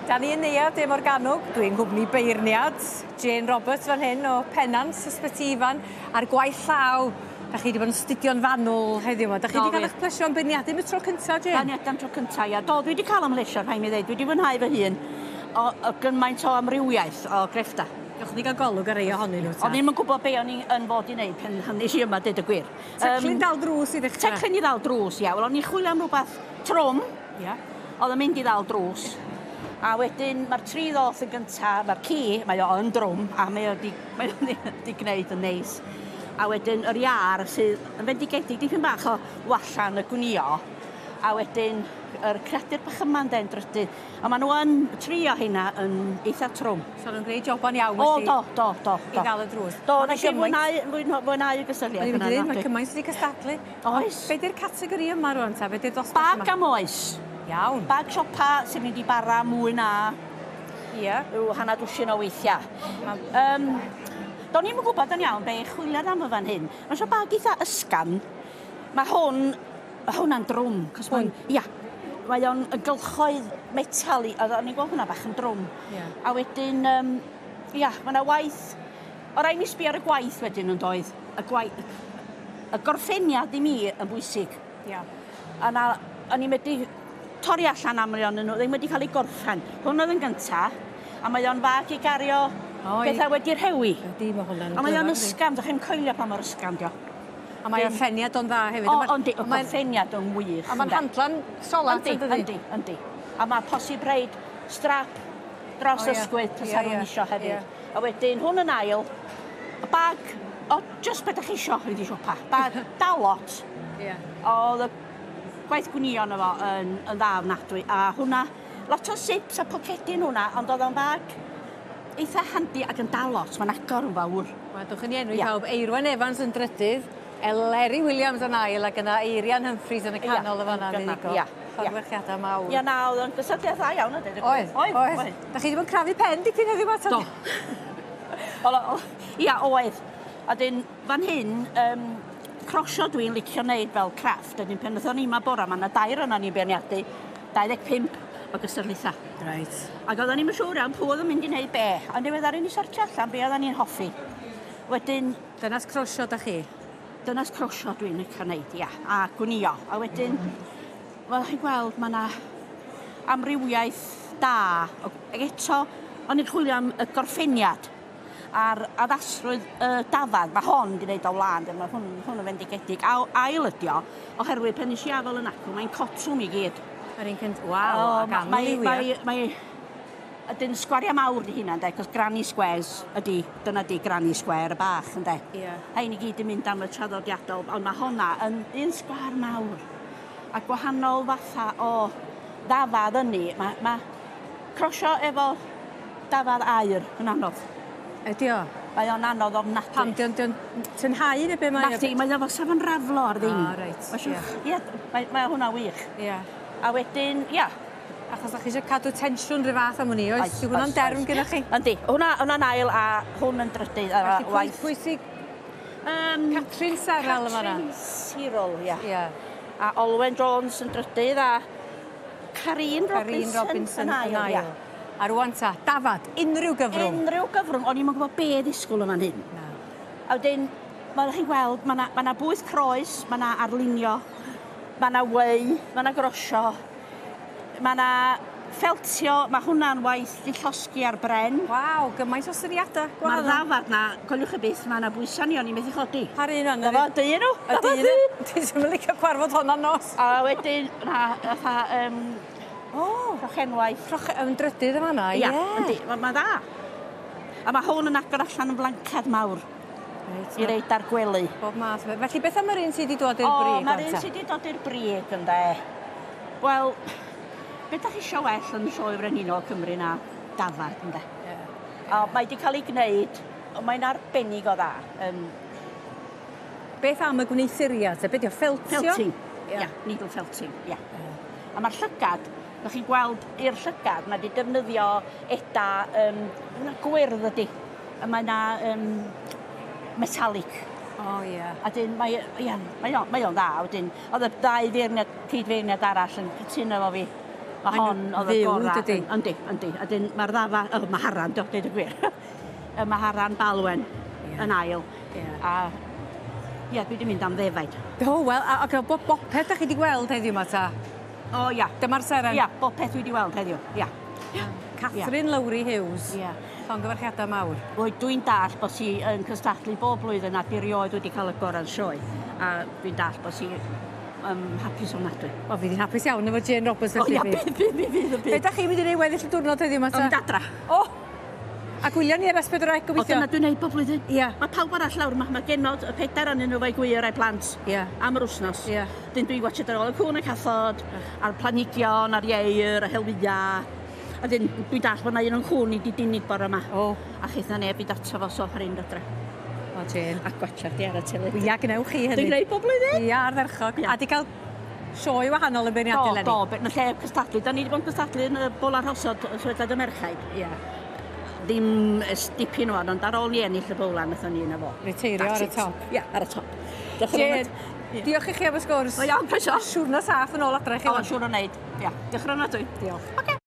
Da ni yn Neuadd De Morgannwg, dwi'n nghwmni beirniad Jane Roberts fan hyn o Pennant, Ysbyty Ifan, a'r gwaith llaw. Da chi wedi bod yn studio'n fanwl heddiw 'ma. Da chi wedi cael eich plesio'n beirniadu am y tro cynta, Jane? Beirniadu am tro cynta, ia. Do, dwi wedi cael 'y mhlesio, rhaid mi ddeud. Dwi wedi fwynhau fy hun o, o gymaint o amrywiaeth o greffta. Gewch ni gael golwg ar rei ohonyn nhw ta. O'n i'm yn gwybod be o'n i yn fod i wneud pan pan nes i yma, deud y gwir. Teclyn dal drws i ddechrau. Teclyn i ddal drws, ia. Wel, o'n i'n chwilio am rhywbeth trwm. Ia. Oedd yn mynd i ddal drws. A wedyn mae'r tri ddoth yn gynta, mae'r ci, mae o yn drwm, a mae o di, mae o di, di gwneud yn neis. A wedyn yr iâr sydd yn fendigedig dipyn bach o walla yn y gwnïo. A wedyn yr creadur bach yma yn drydydd. A maen nhw yn, trio heina yn eitha trwm. So nhw'n gwneud joban iawn felly? O, do, do, do. I ddal y drws. Do, nes i fwynhau, fwynhau y gysylltiad. O'n i'n mynd i ddweud, mae cymaint wedi cystadlu. Oes. Be di'r categori yma rwan ta? Be di'r dosbarth yma? Bag am oes. Iawn. Bag siopa sy'n mynd i bara mwy na Ie. Rhyw hanner dwsin o weithiau. Um, Do'n i'm yn gwybod yn iawn be chwiliad am y fan hyn. Mae'n sio bag eitha ysgafn. Mae hwn, mae hwnna'n drwm. Cos mae'n, ia, mae o'n yn gylchoedd metal i, o'n i'n gweld hwnna bach yn drwm. Yeah. A wedyn, um, ia, mae yna waith, o rai mi sbio ar y gwaith wedyn yn doedd. Y gwaith, y gorffeniad i mi yn bwysig. Ia. A na, o'n i'n medru torri allan am o'n nhw ddim wedi cael eu gorffen. Hwn oedd yn gynta, a mae o'n fag i gario o, pethau wedi rhewi. Ydy, mae hwnna'n A mae o'n ysgafn, dych chi'n coelio pa mor ysgafn dio. A mae orffeniad o'n dda hefyd. O, yndi, y gorffeniad o'n wych. A mae'n handlan solat, yndi, yndi, yndi. A mae posib rhaid strap dros oh, ysgwydd tasa rhywun isio hefyd. Yeah. A wedyn hwn yn ail, y bag, o, just beth ydych chi isio i siopa. Bag dal lot. Yeah. Oedd y gwaith gwnïo yno fo yn, yn dda ofnadwy. A hwnna, lot o zips a pocedi yn hwnna, ond oedd o'n bag eitha handi ac yn dal lot. Mae'n agor yn fawr. Wel, dwch yn enwi yeah. pawb. Eirwen Evans yn drydydd, Eleri Williams yn ail ac yna Eirian Humphreys yn y canol y fanna fuddugol. Ia. Llongyfarchiadau mawr. Ia, na, oedd o'n gysylltiad dda iawn a dweud y gwir. Oedd, oedd. oedd. Da chi wedi bod yn crafu pen dipyn heddiw 'ma? Do. Ia, oedd. A dyn, fan hyn, um, crosio dwi'n licio wneud fel crafft. A dyn, pen wnaethon ni yma bora, mae yna dair yna ni'n beirniadu, 25 o gystadlaethau. Reit. Ac oedden ni'n siŵr iawn pwy oedd yn mynd i wneud be. Ond diweddar i ni sortio allan be oedden ni'n hoffi. Wedyn... Dynas crosio da chi? Dynas crosio dwi'n licio wneud, ia. A gwnïo. A wedyn, fel chi'n gweld, mae yna amrywiaeth da. Ac eto, o'n i'n chwilio am y gorffeniad a'r addasrwydd y dafad. Mae hon wedi gwneud o wlân, mae hwn, hwn yn fendigedig. A ail ydi o, oherwydd pan nes i afel yn acw, mae'n cotwm i gyd. Yr un cynt, waw, ac am mae, mae, mae, ydyn sgwaria mawr di hynna, ynde, cos granny squares ydi, dyna di granny square y bach, ynde. Ie. Yeah. Hain i gyd yn mynd am y traddodiadol, ond mae honna yn un sgwar mawr. A gwahanol fatha o ddafad ynni, mae, mae crosio efo dafad aur yn anodd. Ydi o? Mae o'n anodd ofnadwy. Pam, di o'n, di o'n tynhau neu be mae o? Nacdi, mae o fel sa fo'n raflo ar ddim. Ah, reit, ie. Ie, mae, mae hwnna wych. Ie. A wedyn, ia. Achos o'ch chi eisiau cadw tensiwn rhyw fath am hwn i, oes? Yw hwnna'n derm gyda chi? Yndi, hwnna, hwnna'n ail a hwn yn drydydd. A Felly pwy, pwy sy... Catrin Serrell yma Catrin Cyril, ia. Ia. A Olwen Jones yn drydydd a Carine Robinson, Robinson yn ail, ia. A rwan ta, dafad, unrhyw gyfrwng? Unrhyw gyfrwng, o'n i'm yn gwybod be ddisgwyl yn fan hyn. Na. A wedyn, fel chi'n gweld, mae yna ma bwyth croes, mae yna arlunio, mae yna weu, mae yna grosio, mae yna ffeltio, mae hwnna'n waith di llosgi ar bren. Waw, gymaint o syniadau gwahanol. Mae'r ddafad na, coeliwch y byth, mae yna bwysau ni, o'n i'n methu chodi. Par un o'n? Na fo, dyn nhw. Y dyn nhw. Ti ddim yn licio cwarfod honna nos. A wedyn, na, fatha, um, O! Crochenwaith. Croche... Yn drydydd yn fan'na, ie. Ia, yndi, ma' ma' dda. A ma' hwn yn agor allan yn flanced mawr. Reit. I reid ar gwely. Bob math o beth. Felly beth am yr un sy 'di dod i'r brig O, ma'r un sy 'di dod i'r brig ynde. Wel, be' 'dach chi isio well yn Sioe Frenhinol Cymru na dafad ynde? Ie. A mae 'di cael ei gneud, mae'n arbennig o dda. Um, Beth am y gwneuthuriad te? Be' 'di o, ffeltio? Felting. Ia, needle felting, ia. A mae'r llygad, ddech chi'n gweld i'r llygad, mae wedi defnyddio eda, um, gwyrdd ydy. A mae yna um, metallic. O oh, ie. Yeah. A dyn, mae, ia, mae o'n, mae o'n dda. Wedyn, oedd y ddau feirniad, cyd-feirniad arall yn cytuno efo fi. Mae Maen hon nhw'n oedd y fyw, gorau. dydi? Yndi, yndi. A dyn mae'r ddafa, o, maharan, diolch deud y gwir. Y maharan balwen yn ail. A ia, dwi wedi mynd am ddefaid. O, wel, ac o bob bopeth da chi wedi gweld heddiw 'ma ta? O, ia. Dyma'r seren. Ia, bob peth dwi wedi weld heddiw. Ia. Catherine Lowry Hughes. Ia. Llongyfarchiadau mawr. Wel, dwi'n dall bod hi yn cystadlu bob blwyddyn a di rioed wedi cael y gorau'n sioe. A dwi'n dall bod hi hapus ofnadwy. O, fydd hi'n hapus iawn efo Jane Roberts O felly. ia, fydd. bydd, bydd, bydd, bydd, Be bydd. da chi'n mynd i wneud weddill y diwrnod heddiw 'ma ta? Mynd adra. O! A gwylio ni ar S4C O, gobeithio. dyna dwi'n neud bob blwyddyn. Ia. Mae pawb arall lawr yma. Mae genod y pedair ohonyn nhw efo'i gwŷr a'i plant. Ia. Am yr wsnos. Ia. Dyn dwi'n watchad ar ôl y cwn y cathod, a'r planhigion, a'r ieir, a helwia. A dyn dwi'n dall bod na un o'n cwn i di dinig bore yma. O. A cheith na neb i dato fo so rhaid adre. O, Jane. A gwachad di ar y teledu. Ia, gwnewch chi hynny. Dwi'n gwneud bob blwyddyn. Ia, ardderchog. Ia. A di cael sioe wahanol yn beirniadu Do, eleni. do, yn y lle cystadlu. Da ni wedi bod yn cystadlu yn y bola rhosod y sefydliad y merchaid. Ia. Ddim ers dipyn o'n, ond ar ôl ni ennill y bowlan, nathon ni yna fo. Reteirio That's ar y it. top. Ia, ar y top. Diolch yn Jane, fawr. diolch i chi am y sgwrs. O iawn, croeso. Siwrna saff yn ôl adre i chi. O, siŵr o wneud. Ia, diolch yn fawr. Diolch. Oce.